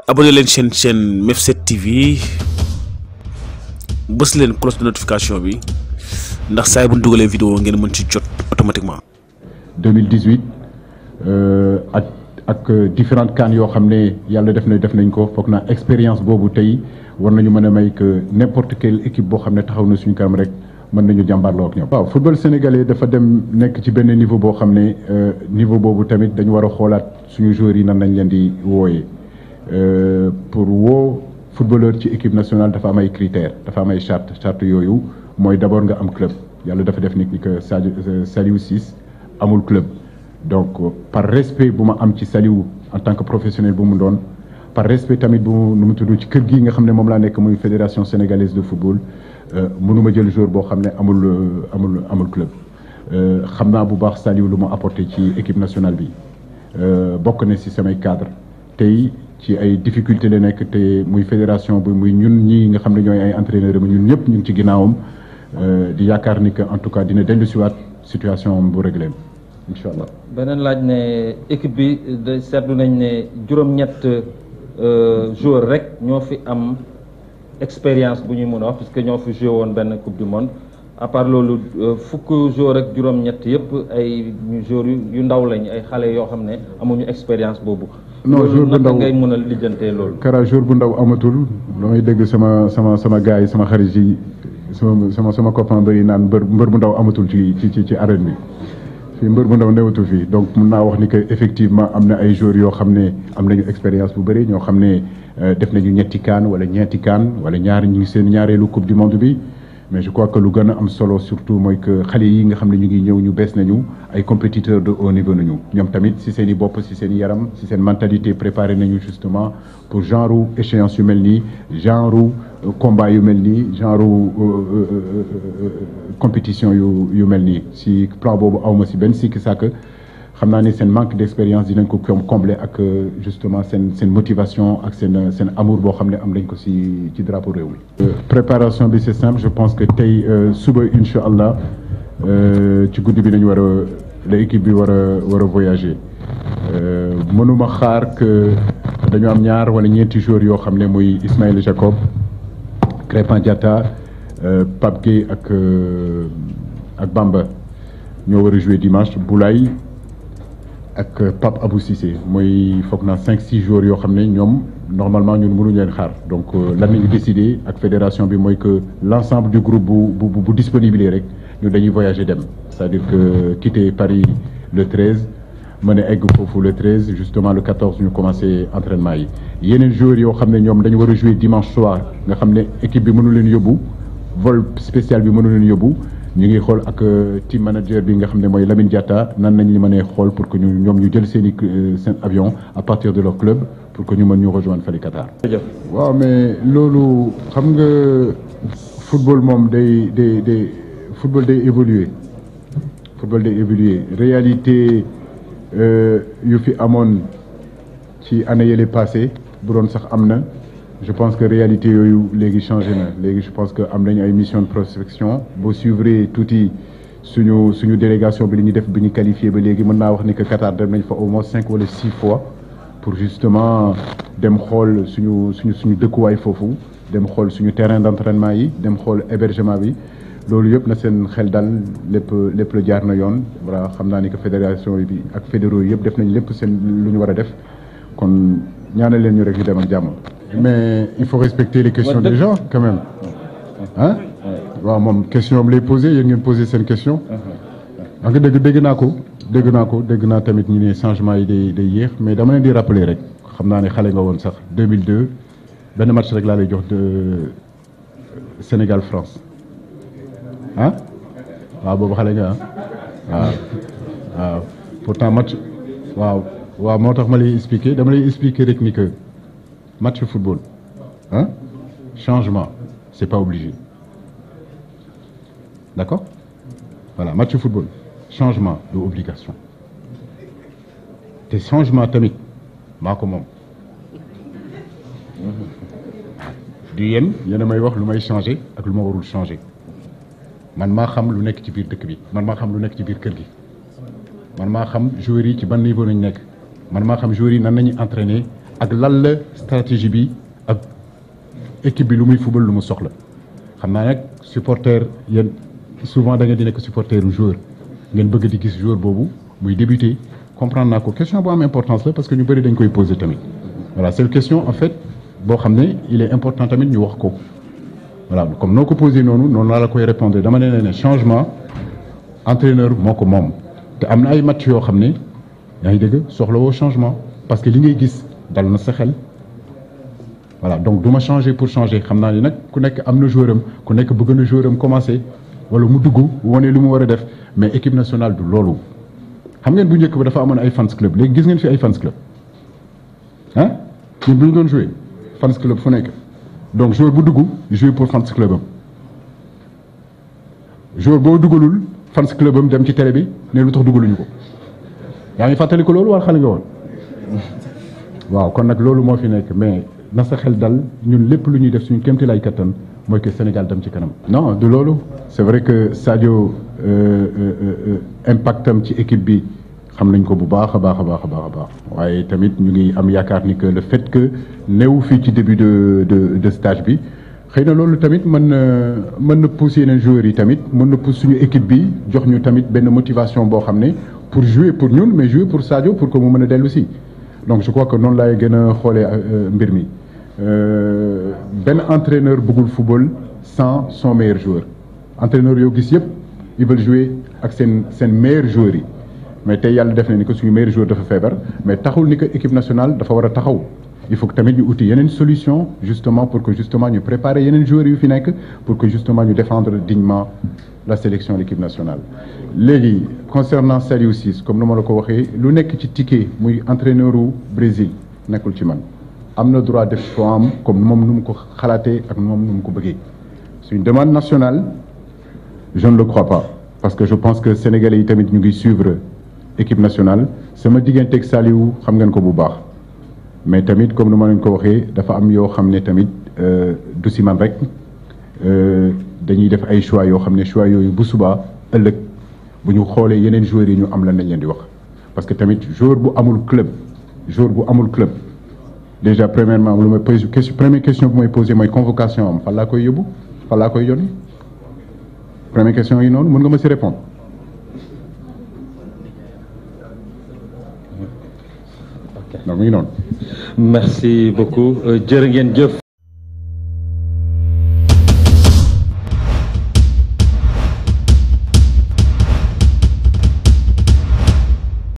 abonné leen chaîne MEF7 TV bës leen cloche de notification bi ndax saa bu ñu dugalee vidéo ngeen mën ci jot automatiquement. 2018 ak différentes CAN yoo xam ne yàlla def nañ ko foog naa expérience boobu tey war nañu mën a may que n'importe quelle équipe boo xam ne taxaw na suñu kanam rek mën nañu jàmbaarloo ak ñoom. waaw football sénégalais dafa dem nekk ci benn niveau boo xam ne niveau boobu tamit dañu war a xoolaat suñu joueurs yi nan nañ leen di wooyee pour woo footballeur ci équipe nationale dafa am ay critères dafa am ay charte yooyu mooy d'abord nga am club yàlla dafa def ni que Saliou Ciss amul club. donc par respect bu ma am ci Saliou en tant que professionnel bu mu doon par respect tamit bu nu mu tudd ci kër gi nga xam ne moom laa nekk muy fédération sénégalaise de football mënuma jël joueur boo xam ne amul club xam naa bu baax Saliou lu mu apporté ci équipe nationale bi bokk na ci samay cadre tey ci ay difficulté la nekk te muy fédération bi muy ñun ñi nga xam ne ñooy ay entraîneurs bi ñun ñëpp ñu ngi ci ginnaawam di yaakaar ni que en tout cas dina dellu siwaat situation bu réglé incha allah. beneen laaj ne équipe bi seetlu nañ ne juróom-ñett joueur rek ñoo fi am expérience bu ñuy mën a wax parce que ñoo fi joué woon benn coupe du monde à part loolu fukk joueur ak juróom-ñett yëpp ay joueurs yu ndaw lañ ay xale yoo xam ne amuñu expérience boobu. non jour bu ndaw ngay mën a lijjantee loolu. Kara jour bu ndaw amatul damay dégg sama gars yi sama xarit yi sama copain bëri naan mbër bu ndaw amatul ci arène bi. fii mbër bu ndaw newatu fii donc mun naa wax ni que effectivement am na ay joueurs yoo xam ne am nañu expérience bu bëri ñoo xam ne def nañu ñetti CAN wala ñeenti CAN wala ñaari ñu ngi seen ñaareelu coupe du monde bi mais je crois que lu gën a am solo surtout mooy que xale yi nga xam ne ñu ngi ñëw ñu bees nañu ay compétiteurs de haut niveau nañu ñoom tamit si seen i bopp si seen i yaram si seen mentalité préparé nañu justement pour genre échéance yu mel nii genre combat yu mel nii genre compétition yu mel nii si plan boobu awma si benn sikki sàkk xam naa ne seen manque d'expérience dinañ ko combler ak justement seen motivation ak seen amour boo xam ne am nañ ko ci drapeau réew mi. préparation bi c'est simple je pense que tey suba incha allah ci guddi bi nañu war a la équipe bi war a voyager mënuma xaar que dañu am ñaar wala ñeenti joueurs yoo xam ne muy Ismaïla Jacob Crépin Diatta Pape Gueye ak Bamba ñoo war a jouer dimanche Boulaye ak Pape Abou Cissé mooy foog naa 5-6 joueurs yoo xam ne ñoom normalement ñun mënuñu leen xaar donc lan nañu décidé ak fédération bi mooy que l'ensemble du groupe bu disponible rek ñu dañuy voyager dem c'est-à-dire que quitter Paris le 13 mën a egg foofu le 13 justement le 14 ñu commencé entraînement yi yeneen joueurs yoo xam ne ñoom dañu war a jouer dimanche soir nga xam ne équipe bi mënu leen yóbbu vol spécial bi mënu leen yóbbu ñu ngi xool ak team manager bi nga xam ne mooy Lamine Diatta nan nañu mën a xool pour que ñoom ñu jël seen avion à partir de leur club pour que ñu mën ñu rejoindre fële Qatar. waaw mais loolu xam nga football moom day football day évoluer réalité yu fi amoon ci année yële passé bu doon sax am na je pense que réalité yooyu léegi changé na léegi je pense que am nañu ay mission de prospection boo suivre tuuti suñu délégation bi li ñu def bi ñu qualifié ba léegi mën naa wax ni que Qatar dem nañ fa au moins 5 wala 6 fois pour justement dem xool suñu dëkkuwaay foofu dem xool suñu terrain d'entraînement yi dem xool hébergement bi loolu yëpp na seen xel dal lépp la jaar na yoon voilà xam naa ni que fédération bi ak fédéraux yi yëpp def nañ lépp seen lu ñu war a def kon ñaanal leen ñu rek ñu dem ak jàmm. mais il faut respecter les questions des gens quand même ah waaw moom question am lay posé yéen ngeen posé seen question wax nga dégg naa tamit ñu ne changement yi day yéex mais dama leen di rappeler rek xam naa ne xale nga woon sax 2002 benn match rek laa lay jox de Sénégal France ah waaw boobu xale nga waaw pourtant match waaw moo tax ma lay expliquer dama lay expliquer rek ni que match football changement c'est pas obligé d'accord voilà match football changement de obligation te changement tamit maa ko moom du yéen a may wax lu may changer ak lu ma warul changer man maa xam lu nekk ci biir dëkk bi man maa xam lu nekk ci biir kër gi man maa xam joueurs yi ci ban niveau nañ nekk man maa xam joueurs yi nan nañu entraîner ak lan la stratégie bi ak équipe bi lu muy football lu mu soxla xam naa nag supporter yéen souvent da ngeen di nekk supporteru joueur ngeen bëgg di gis joueur boobu muy débuter comprendre naa ko question bu am importance la parce que ñu bëri dañ koy poser tamit voilà c'est une question en fait boo xam ne il est important tamit ñu wax ko voilà comme noo ko posé noonu laa la koy répondre dama ne changement entraîneur moo ko moom te am na ay match yoo xam ne yaa ngi dégg soxla woo changement parce que li ngay gis dal na sa xel voilà donc du ma changer pour changer xam naa ni nag ku nekk am na joueur am ku nekk bëgg na joueur am commencé wala mu dugg wane lu mu war a def mais équipe nationale du loolu xam ngeen bu njëkk ba dafa amoon ay fans club léegi gis ngeen fi ay fans club ah ñun bu ñu doon jouer fans club fu nekk donc joueur bu dugg jouer pour fans club am joueur boo dugalul fans club am dem ci télé bi ne lu tax dugaluñu ko yaa ngi fàttali ko loolu wala xale nga woon waaw kon nag loolu moo fi nekk mais na sa xel dal ñun lépp lu ñuy def suñu kéemti lay kattan mooy que Sénégal dem ci kanam. non du loolu c'est vrai que Sadio impact am ci équipe bi xam nañ ko bu baax a baax waaye tamit ñu ngi am yaakaar ni que le fait que néew fii ci début de stage bi xëy na loolu tamit mën na pousser yeneen joueurs yi tamit mën na pousser suñu équipe bi jox ñu tamit benn motivation boo xam ne pour jouer pour ñun mais jouer pour Sadio pour que mu mën a dellu si donc je crois que noonu laay gën a xoolee mbir mi benn entraîneur bëggul football sans son meilleur joueur entraîneur yoo gis yëpp ils veulent jouer ak seen meilleurs joueurs yi mais tey yàlla def na ni que suñu meilleur joueur dafa feebar mais taxul ni que équipe nationale dafa war a taxaw il faut que tamit ñu uti yeneen solution justement pour que justement ñu préparer yeneen joueurs yu fi nekk pour que justement ñu défendre dignement la sélection de l'équipe nationale. léegi concernant Saliou Ciss comme ni ma la ko waxee lu nekk ci ticket muy entraîneur u Brésil nekkul ci man am na droit def choix am comme moom nu mu ko xalaatee ak moom nu mu ko bëggee c'est une demande nationale je ne le crois pas parce que je pense que sénégalais yi tamit ñu ngi suivre équipe nationale sama digganteeg Saliou xam ngeen ko bu baax mais tamit comme ni ma leen ko waxee dafa am yoo xam ne tamit du si man rek dañuy def ay choix yoo xam ne choix yooyu bu subaa ëllëg bu ñu xoolee yeneen joueurs yi ñu am lan lañ leen di wax parce que tamit joueur bu amul club déjà premièrement lu may posé première question bu may posé mooy convocation am fan laa koy yóbbu fan laa koy yónni première question yi noonu mën nga ma si répondre. donc mi ngi noonu. merci beaucoup jërë ngeen jëf.